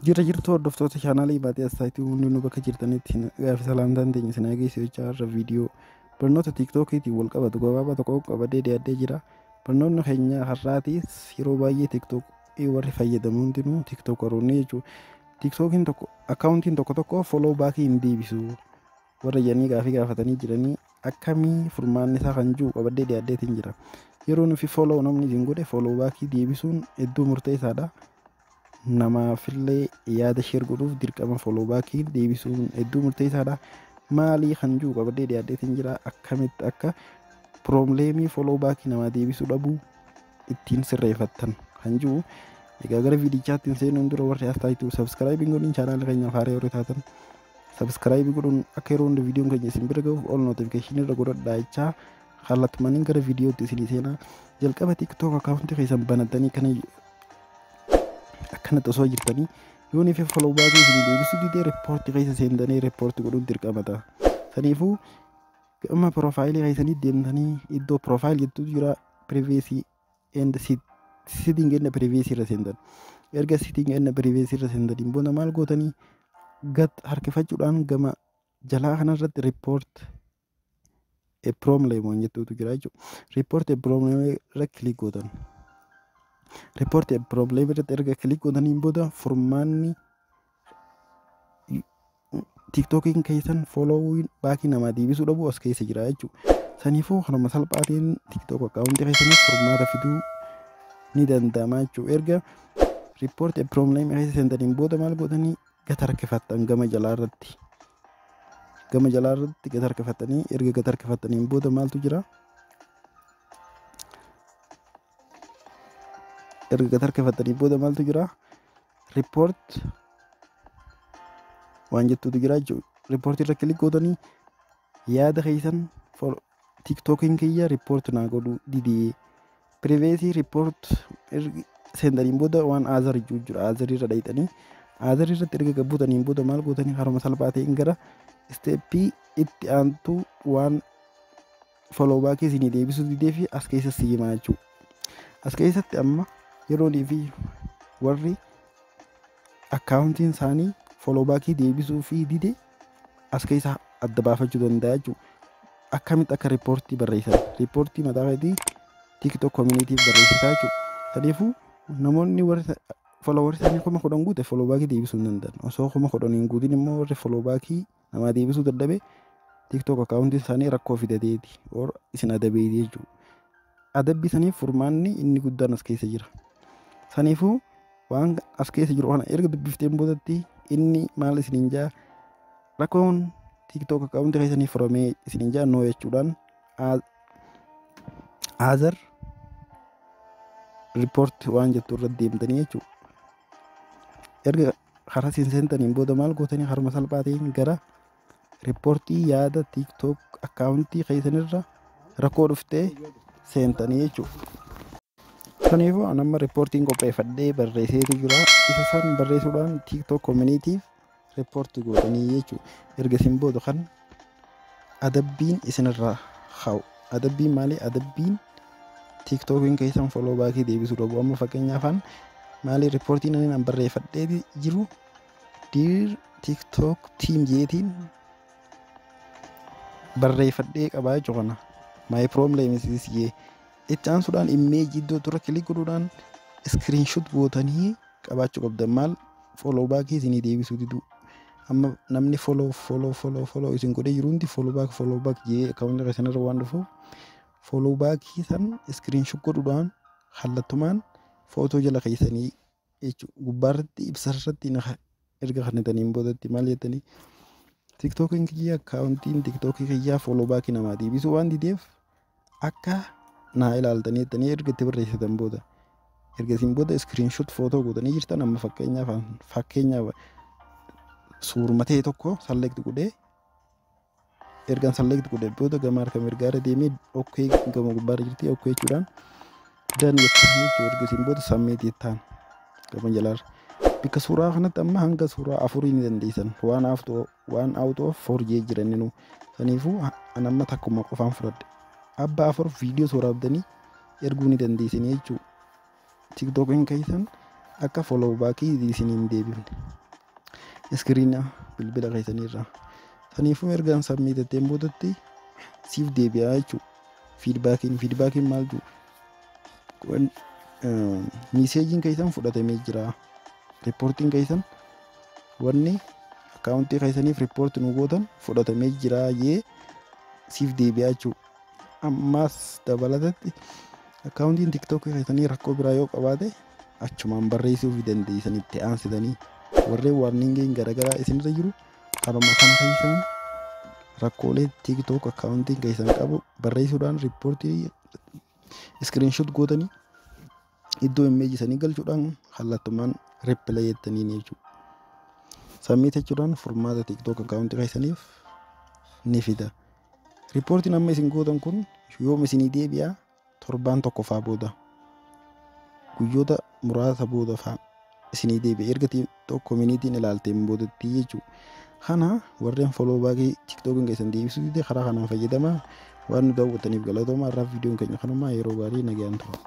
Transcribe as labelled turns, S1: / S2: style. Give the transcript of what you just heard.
S1: Jira jirtu hordoftoota chaanaalii Baatee Astaayitii hundinuu bakka jirtanitti gaafi salaamtaan teenya isin geessu jechaa irra viidiyoo barnoota tiiktookiitiin wal qabatu gabaabaa tokko qabadee dhiyaatee jira. Barnoonni keenya har'aatiis yeroo baay'ee tiiktookii warri fayyadamu hundinuu tiiktookaroonni jechuudha. Tiiktookiin tokko akkaawuntiin tokko tokko foloo baakii hin deebisu warra jedhanii gaafii gaafatanii jiranii akkamii furmaanni isaa kan jiru qabadee dhiyaadheetiin jira. Yeroo nufi foloo namni isin godhe foloo baakii deebisuun hedduu murteessaadha. Namaafillee yaada share godhuuf dirqama foloo baakii deebisuun hedduu murteessaadha. Maalii kan jiru qabadee dhiyaadheetiin jira. Akkamitti akka piroobileemii foloo baakii namaa deebisuu dhabuu ittiin sirreeffattan kan jiru. Egaa gara viidichaatti hin seenuun dura warri as taayitu sabskraayibiin godhuun chaanaala keenyaaf haaraa yeroo taatan sabskraayibii godhuun akka yeroo hunda viidiyoon keenya isin bira gahuuf ol notifikashinii irra godhadhaa jechaa kallattumaniin gara viidiyootti isinii seenaa. Jalqaba TikTok akkaawuntii keessan banatanii kana akkanatti osoo jirtanii yoo niif follow baakii isinii deebisuu didee riippoortii keessa seentanii riippoortii godhuun dirqama ta'a. Saniifuu gama piroofaayilii keessanii deemtanii iddoo piroofaayil jettutu jira privacy and setting and privacy irra seentan. Erga setting and privacy irra seentaniin booda maal gootanii gad harkifachuudhaan gama jalaa kanarratti report a problem waan jettutu jira jechuudha. Report a problem irra click gootan. Report a problem irratti erga click gootaniin booda furmaanni tiiktookiin keessan follow baakii namaa deebisuu dhabuu as keessa jira jechuudha. Saniifuu kanuma salphaatiin TikTok akkaawuntii keessaniif furmaata fiduu ni danda'ama jechuudha. Erga report a problem keessa seentaniin booda maal gootanii gad harkifattan gama jalaa irratti. Gama jalaa irratti gad harkifattanii erga gad harkifattaniin booda maaltu jira? Erga gad harkifattaniin booda maaltu jira? Report waan jettutu jira jechuudha. Riippoortii irra click gootanii yaada keessan tiiktookiin kiyya report naa godhuu didee privacy report seentaniin booda waan other jiru jira. Other irra dhayxanii other irratti erga gabbuutaniin booda maal gootanii haruma salphaa ta'een gara isteeppii itti aantu waan follow baakii isinii deebisuu didee fi as keessa siimaa jechuudha. As keessatti amma yeroonii fi warri akkaawuntiin isaanii follow baakii deebisuu fi dide as keessa adda baafachuu danda'a jechuudha. Akkamitti akka riippoortii barreessan riippoortii mataa keetii TikTok communityf barreessitaa jechuudha. Saniifuu namoonni warri follower isaanii 10,000 guute follow baakii deebisuu hin danda'an. Osoo 10,000 hin guutin immoo warri follow baakii namaa deebisuu dadhabe TikTok akkaawuntiin isaanii rakkoo fidateeti or isin adabeeti jechuudha. Adabbii saniif furmaanni inni guddaan as keessa jira. Saniifuu waan as keessa jiru kana erga dubbifteen boodatti inni maal isiniin jaa rakkoon TikTok akkaawuntii keessanii furamee isiniin jaa no jechuudhaan other report waan jettu irra deemtanii jechuudha. Erga karaa isin seentaniin booda maal gootanii haruma salphaa ta'een gara riippoortii yaada TikTok akkaawuntii keessanirra rakkoo dhuftee seentanii jechuudha. Kanaafuu an amma riippoortiin qopheeffadhee barreesseetu jira. Isa san barreessuudhaan TikTok communityf riippoortii gootanii jechuudha. Erga isin booda kan adabbiin isinirraa haa'u. Adabbiin maali? Adabbiin tiiktookiin keessan follow baakii deebisuu dhabu. Amma fakkeenyaaf an maali riippoortiin ani an barreeffadhee jiru "Dear TikTok team" jeetiin barreeffadhee qabaa jechuudha kana. "My problem is this" jee. Itti aansuudhaan image iddoo dura click godhuudhaan screenshot gootanii qabaachuu qabdan maal follow baakii isinii deebisuu diduu. Amma namni follow follow follow follow isin godhee jiru hundi follow back follow back jee akkaawuntii keessan irra waan dhufuuf follow baakii san screenshot godhuudhaan kallattumaan footoo jala keessanii jechuudha. Gubbaarratti ibsarratti erga kannataniin boodatti maal jettanii tiiktookiin kiyya akkaawuntiin tiiktookii kiyyaa follow baakii namaa deebisuu waan dideef akka naa ilaaltanii jettanii erga itti barreessitan booda erga isin booda screenshot footoo gootanii jirtan. Amma fakkeenyaaf suuruma ta'e tokko select godhee ergan select godhee booda gama harka mirgaarra deemee okay gama gubbaarra jirti okay jechuudhaan done jettanii jechuudha. Erga isin booda submit jettaan gama jalaarra. Bikka suuraa kanatti amma hanga suuraa afurii ni dandeessan one out of four jee jiran. Saniifuu an amma takkuma qofaan fudhadhe. Abbaa afur viidiyoo suuraa abdanii erguu ni dandeessanii jechuudha. Tiktookiin keessan Akka follow back isin hin deebifne. Screen bilbila keessaniirraa. Saniifuu ergaan submit jetteen boodatti siif deebi'aa jechuudha. Feedbackiin maal jiru? Messageiin keessan fudhatamee jira. Reportiin keessan, wanni accountii keessaniif report nu gootan fudhatamee jira jee siif deebi'aa jechuudha. Ammas dabalatatti accountiin TikTokii keessanii rakkoo biraa yoo qabaate achumaan barreessuu fi dandeessan. Itti aansitanii warreen warningiin garaagaraa isinirra jiru karuma kana keessan rakkoolee TikTok accountiin keessan qabu barreessuudhaan reportii screenshot gootanii iddoo imageii sanii galchuudhaan kallattumaan reply jettaniin jechuudha. Submit jechuudhaan furmaata TikTok accountii keessaniif ni fida. Reportiin amma isin gootan kun yoom isinii deebi'a? Torbaan tokko faa booda, guyyoota muraasa booda faa isinii deebi'a, erga TikTok communityn ilaalteen boodatti jechuudha. Kana warreen follow backii TikTokiin keessan deebisuu dide karaa kanaan fayyadamaa. Waan nu daawwattaniif galatooma. Har'aaf viidiyoon keenya kanumaa. Yeroo gaarii, nagaan tura.